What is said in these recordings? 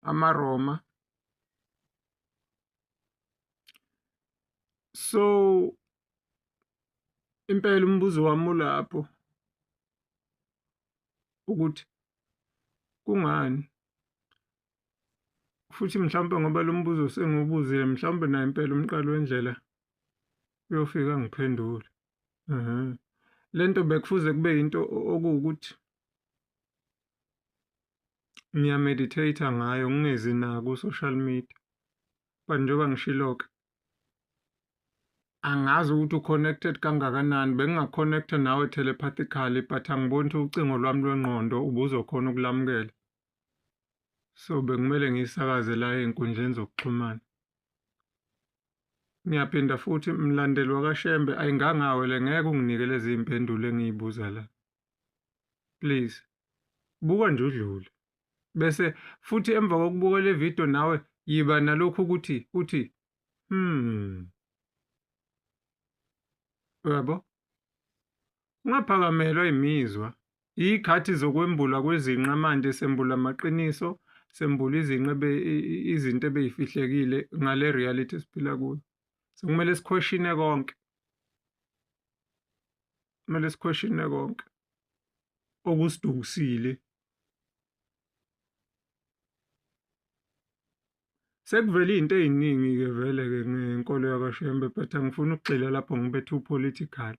amaRoma. So impela umbuzo wami ulapho ukuthi kungani futhi mhlawumbe ngoba lo mbuzo sengiwubuzile mhlawumbe naye impela umqali wendlela uyofika ngiphendule. Mhm. Lento bekufuze kube yinto okuwukuthi ngiyameditate ngayo ngingezi nako ku-social media. But njengoba ngishilo-ke angazi ukuthi u-connected kangakanani benginga-connect-a nawe telepathically but angiboni ukuthi ucingo lwami lwengqondo ubuzokhona ukulamukela. So bekumele ngiyisakaze la ey'nkundleni zokuxhumana. Ngiyaphinda futhi mlandeli wakaShembe ayingangawe le ngeke unginike lezi iy'mpendulo engiyibuza la. Please buka nje udlule. Bese futhi emva kokubuka le video nawe yiba nalokhu ukuthi uthi uyabo ungaphakamelwa imizwa Iy'khathi zokwembulwa kwezinqa manje sembula amaqiniso, sembula izinqa izinto ebeyifihlekile ngale reality esiphila kuyo. Sekumele sikhweshine konke. Kumele sikhweshine konke okusidukisile. Sekuvele iy'nto ey'ningi-ke vele-ke ngenkolo yakwaShembe but angifuni ukugxila lapho ngibe too political.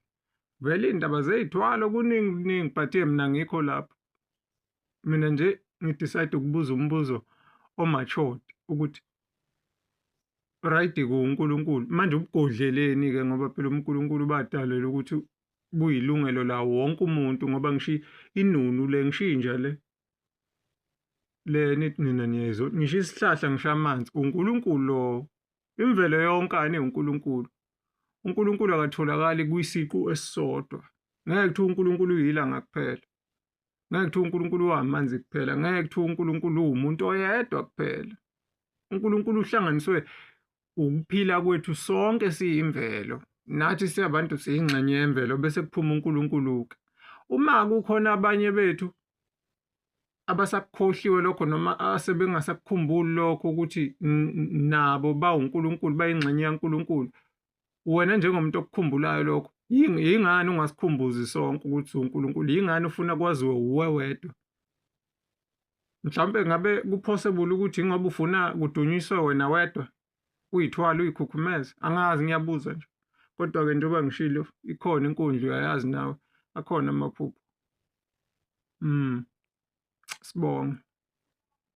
Vele iy'ndaba zey'thwalo kuningi kuningi but-ke mina angikho lapho. Mina nje ngi-decide ukubuza umbuzo o-matured ukuthi right kuwuNkulunkulu manje ubugodleleni-ke ngoba phela uNkulunkulu badalela ukuthi buyilungelo lawo wonke umuntu ngoba ngisho inunu le ngisho inja le Le nithi nina niyayizwa ngisho isihlahla ngisho amanzi uNkulunkulu lowo. Imvelo yonkana iwuNkulunkulu. UNkulunkulu akatholakali kwisiqu esisodwa. Ngeke kuthiwa uNkulunkulu uyilanga kuphela. Ngeke kuthiwa uNkulunkulu uwamanzi kuphela. Ngeke kuthiwa uNkulunkulu uwumuntu oyedwa kuphela. uNkulunkulu uhlanganiswe ukuphila kwethu sonke siyimvelo. Nathi siyabantu siyingxenye yemvelo bese kuphuma uNkulunkulu-ke. Uma kukhona abanye bethu abasakukhohliwe lokho noma asebengasakukhumbuli lokho ukuthi nabo bawuNkulunkulu bayingxenye kaNkulunkulu wena njengomuntu okukhumbulayo lokho yingani ungasikhumbuzi sonke ukuthi uNkulunkulu yingani ufuna kwaziwe uwe wedwa mhlawumbe ngabe kupossible ukuthi ingoba ufuna kudunyiswe wena wedwa uyithwala uyikhukhumeze angazi ngiyabuza nje kodwa-ke njengoba ngishilo ikhona inkundla uyayazi nawe akhona amaphupho. Sibonge.